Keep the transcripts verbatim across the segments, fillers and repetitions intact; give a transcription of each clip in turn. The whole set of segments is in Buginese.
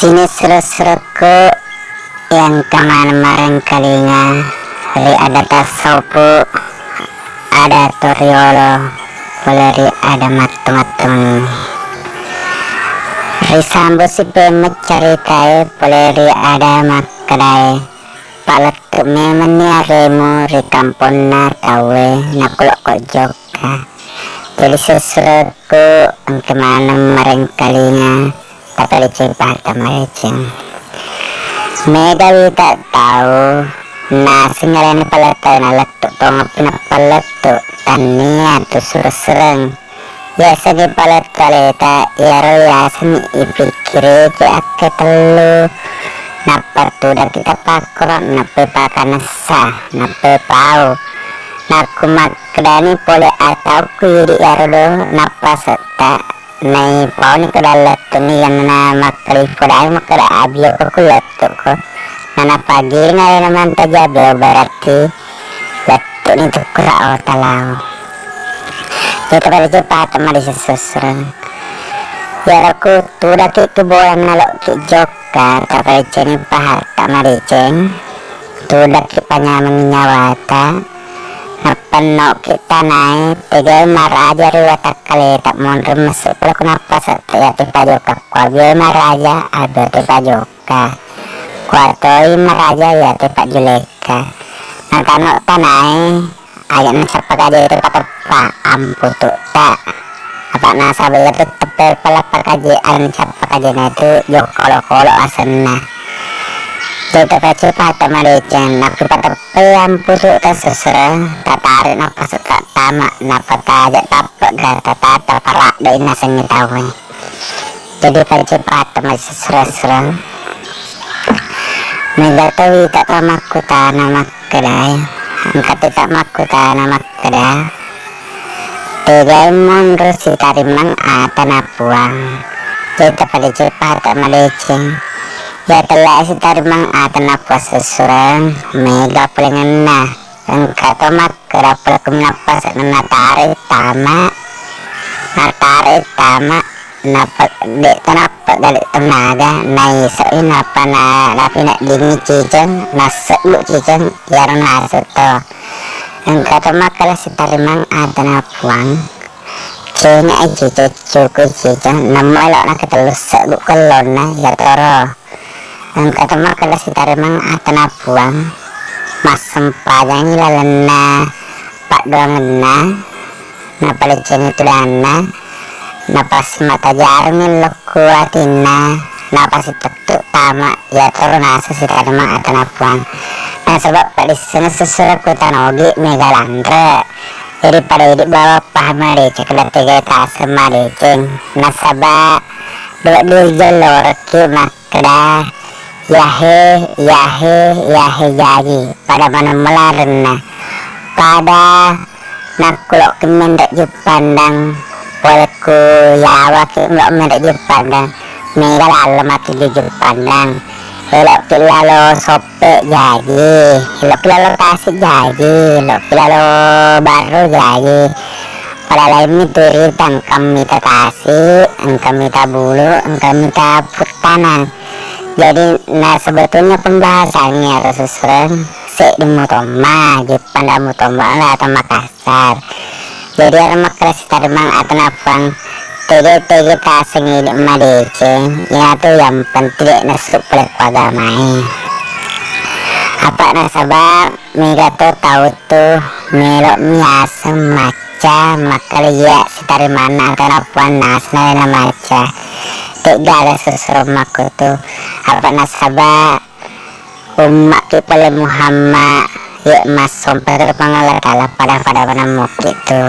Cini suro-surokku yang kemana marengkalinga ri ada tassopu, ada toriolo, pole ri ada mattu-mattungi. Risambu si pemme caritae pole ri ada makkedae. Palettu memenni aremu ri kamponna tauwe nakulokko jokka. Jadi sessurekku engka maneng marengkalinga, tapaliceng pahata madeceng. Mega wita tau naseng alena palettu nalettu tongeppi nappalettu, tannia tu sureng-sureng. Yasengngi palettu aleta, iyaro yasengngi ipikkiriki akketellu. Nappa tudakki tapakkoro, nappai pakanessa, nappai pau. Nakku makkedani pole ataukku idi iyaro do, nappa setta. Naipauni ko dallettuni yanna makkeda podai makkeda abio ko ku lettuko. Nana pagiring alena mantaja beo berarti lettu'ni tukkura ota lao. Jadi pada cepat madeceng sessereng. Yaraku tudaki ke bola nalokki jokka, tapadecengi pahatta madeceng. Tudaki panyamengi nyawata. Nappa noki tanae, tegai maraja ri watakkaleta monro messu pole ku nappa sette yati pajokka. Kuabioi maraja, abio tu pajokka. Kuatoi maraja yati pajulekka. Natano tanae, aja nasappa kaja itu pateppa, amputu'ta. Apa nasaba iya tu teppe pala pakaje, aja nasappa kajana itu jokka olokolo asenna. Jadi tapace pata madeceng, nakkipateppai amputu'ta sessereng, tatare nappa setta tama, nappa taja tappegga tatata paradde nasengngi tauwe. Jadi pace pata masessereng-sereng. Mega to wita tau makkutana makkedae, engka tu tau makkutana makkeda, tegai monro sitarimang atana Puang. Jadi tapadecepata madeceng. Ya tella sitarimang atana Puang sessereng, mega polengenna. Engka to makkeda pole ku nappa senna natare tama, natare tama, nappa de to nappa gale tenaga, naisoi nappa na, napineddingi ciceng, nasseggu ciceng, iyaro nasu to. Engka to makkeda sitarimang atana Puang, cengai ciceng, cukui ciceng, namelo nakatellu seggu kellonna, yatoro. Engka to makkeda sitarimang atana Puang, massempajangi lalenna paddoangenna, napadecengi tudanna, napasimata jarumi lokku atinna, napasitettu tama, yatoro naseng sitarimang atana Puang. Nasaba padissengnge sessereng ku tanogi mega lanre. Jadi pada idi bawa paham madeceng, keda tegai taseng madeceng. Nasaba dua dua jelloreki mak keda, yahe, yahe, yahe jaji, pada maneng melarenna. Pada nakkulokki menre Juppandang, polekku yawaki melo menre Juppandang, mega lalo matu di Juppandang. Elokki lalo Soppe jaji, elokki lalo Tasik jaji, elokki lalo Barru jaji. Pada lainmi tu rita engka mita Tasik, engka mita Bulu, engka mita Puttanang. Jadi, nah, sebetulnya pembahasannya atau susuran seddi mutomma, Jepang dan mutomma lah atau Makassar. Jadi, ada makkeda sitarimang atau napang tege-tege taseng idi madeceng, ya tu yang penting dek nasuk pole ku agamae. Apa nasaba mega to tau tu melo miaseng macca makkeda iya sitarimanna atau napuang naseng alena macca. Teggaga susuro makkutu. Apa nasaba ummakki pole Muhammad, ye massompa tu Puang Allah Taala pada-pada maneng mukki tu.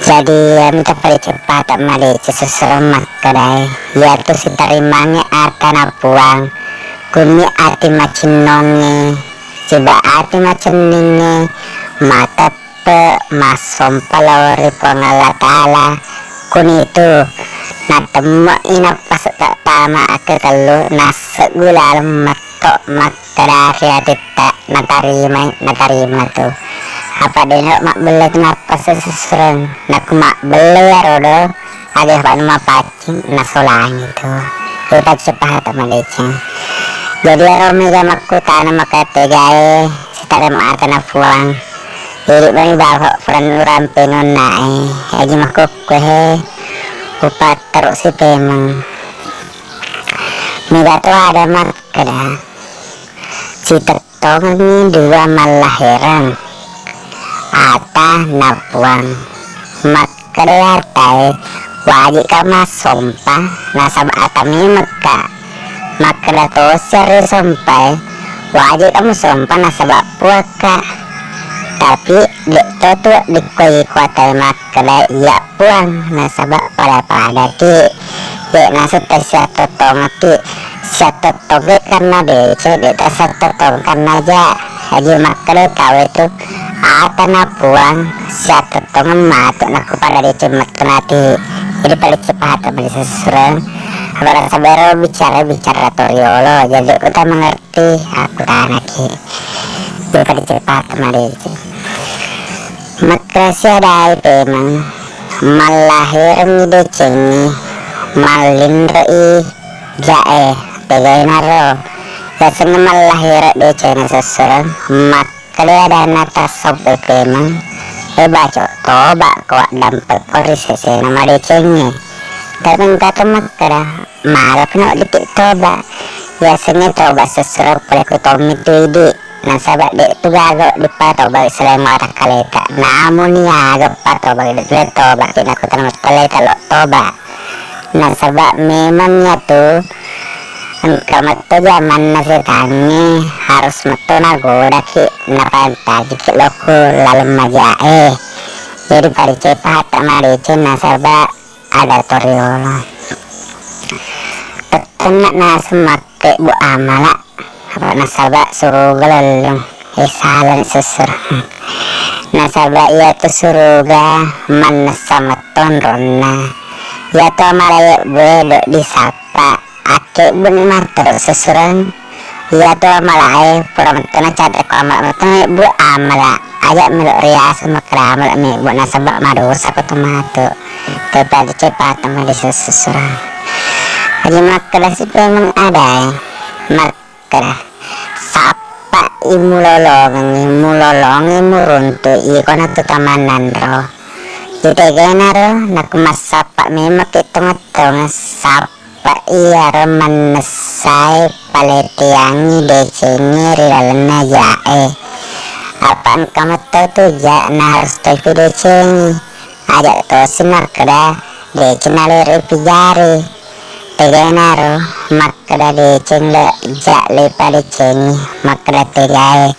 Jadi, ami tappa riceppata madeceng susuro makkedae, iyatu sitarimangnge atana Puang, kumi ati macinnongnge, siba ati macenningnge, mateppe massompa lao ri Puang Allah Taala, kunitu natemme'i nappasetta tama akketellu, nasseggu laleng metto makkeda ri atitta, natarimai, natarima tu. Apa deno mabbelle tu nappase sussureng, nakku mabbelle yarodo, aga fanu mapaccing, nasolangi tu. Ipacce pahata madeceng. Jadi ero mega makkutana maka tegae sitadde maatana Puang. Jadi bani bapak furan urampe nonnae. Aji makkukku he. Upatteruk si pemeng. Mega to ada makkeda. Sitek Tongengngi dua mallahereng, ata na Puang. Makkeda atae, wajikka massompa, nasaba ata memekka. Makkeda tosi ri sompae, wajikka musompa nasaba Puakka. Tapi de' to tu dikkuai ko atae makkeda iya Puang, nasaba pada-padaki. De' naseng tasiattottongekki, siattottongeng karena deceng, de' tasiattottongeng karena ja. Aji makkeda tauwe tu, ata na Puang, siattottongeng matu nakko pada deceng mettu nati. Jadi pada cepata beli sesureng. Abarasa bero bicara, bicara toriolo, jadi kita mengerti. Ti, aku tanaki. Depa dicepata madeceng. Makkeda siadai pemeng, mallaherengngi decengngi, mallinroi jae, tegainaro. Yasengnge mallahereng decengnge sessureng, makkeda adanna tassobbe pemeng, e baco, toba ko addampekko ri sesena madecengnge. Tapi engka to makkeda, Marapi no dikki toba. Yasengnge toba sessureng pole ku tommi tu idi. Nasaba de' tu gaga dipatoba selain watakkaleta. Namuni aga patoba de' tu toba ki nakutana mattaleta lo toba. Nasaba memang yatu engka metto jamanna setangnge harus metto nagodaki napantajiki lokku laleng majae. Jadi pada cepata madeceng nasaba ada toriolo. Tettenna naseng makkebbu amala, apa nasaba suruga lellung. Eh, salani sessureng. Nasaba iyatu suruga mannessa metto onronna. Iyatu amala yebbue do disappa. Akkebbuni matteru sessureng. Iyatu amalae pura metto nacatte ko amala metto mebbu amala. Aja melo riaseng makkeda amala mebbu nasaba madosa ko tomatu. Tepa cepata mali sessureng. Aja makkeda si pemeng adae. Makkeda sappa i mulolongengngi, mulolongengngi muruntu i kona tu tamannanro. Itegainaro nakko massappa memang ki tongeng-tongeng sappa. Pa iyaro mannessai paleteangngi decengnge ri lalenna jae. Apa engka metto tu ja naharus toipi decengngi. Aja tosi makkeda deceng nalero ipijari. Tegainaro makkeda deceng le ja le padecengngi makkeda tegae.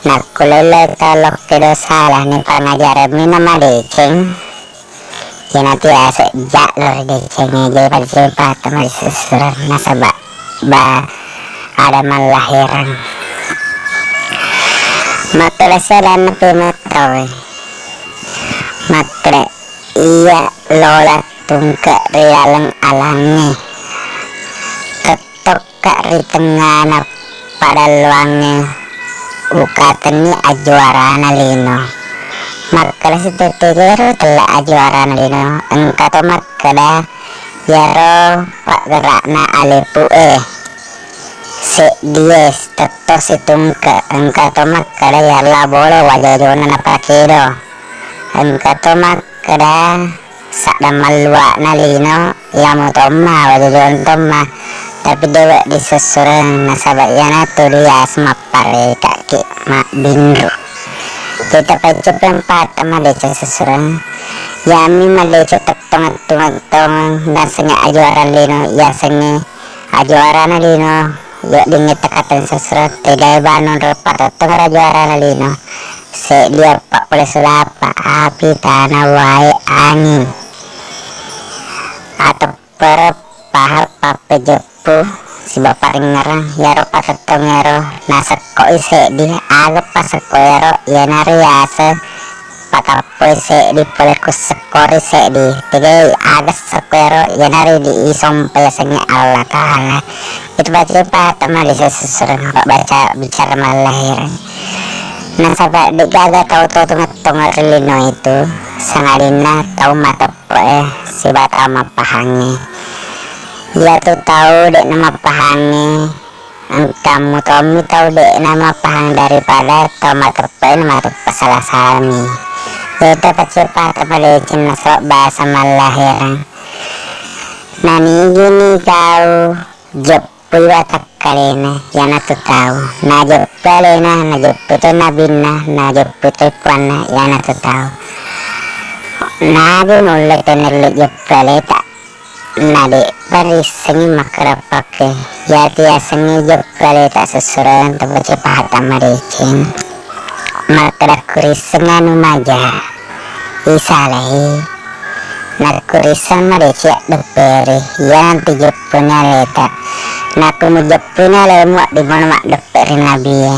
Nakko lelloi tau lokkedo salani pangajaremmi namadeceng. Iyanatu yaseng ja lo ri decengnge, jadi pada cepata mali sessureng nasaba ba ada mallahereng. Makkeda siadanna pemeng tauwe. Makkeda iya lola tungke ri laleng alangnge. Tet- Tokka ri tengngana padalluangnge ukatenni ajuarana lino. Makkeda si tettegero tella ajuarana lino, engka to makkeda iyaro paggera'na alepu e seddie tetto situngke, engka to makkeda iyaro labolo wajajona napakedo, engka to makkeda sadda malluwa'na lino, iya mutomma, wajajong tomma, tapi de' wedding sessureng, nasaba iyanatu riaseng mappareka'ki mabbinru. Kita paccepeng patta madeceng sessureng, yami madeceng tettong-tong-tong nasengnge ajuarang lino, yasengnge ajuarana lino, weddingnge tekateng sessureng, tegai banung ro patettong ajuarana lino. Seddi eppa pole sulapa, api, tana, wae, anging. Ateppere paha pappejeppu siba paringngerang, iyaro patettongngero nasekkoi seddi, aga pasekkoero iyanaro yaseng pakappoi seddi pole ku sekkori seddi, tegai aga sekkoero iyanaro di isompa yasengnge Allah Ta'ala. Itu baca pattama di sesusureng apa baca bicara mallahereng. Nasaba de'gaga tau to tongeng-tongeng ri lino itu, sangadinna tau mateppe'e siba tau mappahangnge. Iyatu tau de'na mappahangnge, engkammu tommi tau de'na mappahang daripada tau mateppe'e na mateppa sala-salani. Iyatu paccepata madeceng nasaba bahasa mallaherang. Nanigini tau jeppui watakkalena, iyanatu tau. Najeppui alena, najeppui to nabinna, najeppui to puanna, iyanatu tau. Nabi nulle tenelle jeppui aleta. Nade'pa rissengngi makkeda pakke. Iyatu yasengnge jeppui aleta sessureng tepaccepata madeceng. Makkeda kurissengngi anu maja. Isalai. Nakkurisseng madeceng addepperi. Iyanatu jeppuni aleta. Nakku mujeppuni alemu, wedding mono maddeppe ri nabie.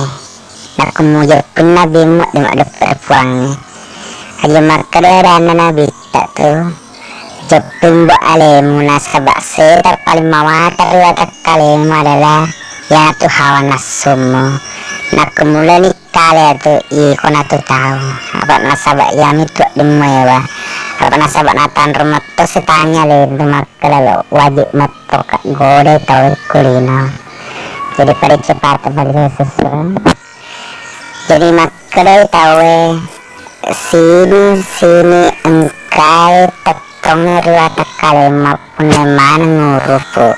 Nakku mujeppuni nabimu, wedding maddeppe ri puangnge. Aja makkeda adanna nabitta tu. Jeppui mbo alemu nasaba seta paling mawatang ri watakkalemu adalah iyanatu hawa nafsumu. Nakku mulani kale atu ikonatu tau. Apa nasaba iyamitu wedding muewa. Apa nasaba natanro metto setangnge alemu makkeda lo wajib metto ka godai tau kulino. Jadi pada cepata pada sesuai. Jadi makkedai tauwe, sini-sini engkae tettongnge ri watakkalemu mappunna maneng urufu.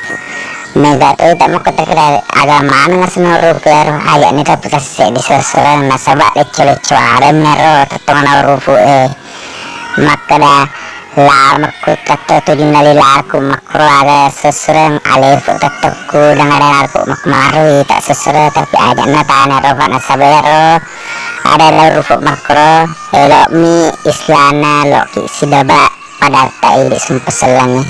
Mega toi ta makkutakira aga maneng asena urufu ero, aja'ni taputesse di sessureng nasaba lecco-lecco ada mero tettongna urufu e. Makkeda, lamekku tetto tujunna lilaku makkuro aga sessureng alefu tettokku danga-dangaku makkumarui ta sessure, tapi aja'na tana ro, nasaba ero ada la urufu makkuro elo'mi islana loki sidaba padatta idi sumpesellangnge.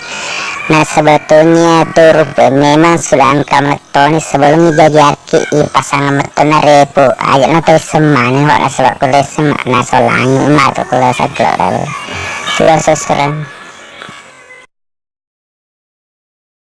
Nah, sebetulnya tu urufu memang sudah engka mettoni sebelum jajiaki ipasang mettona repu. Aja'na tau semmaneng wa nasaba kulle semma nasolangi matu kulle saklo. Sudah sessureng.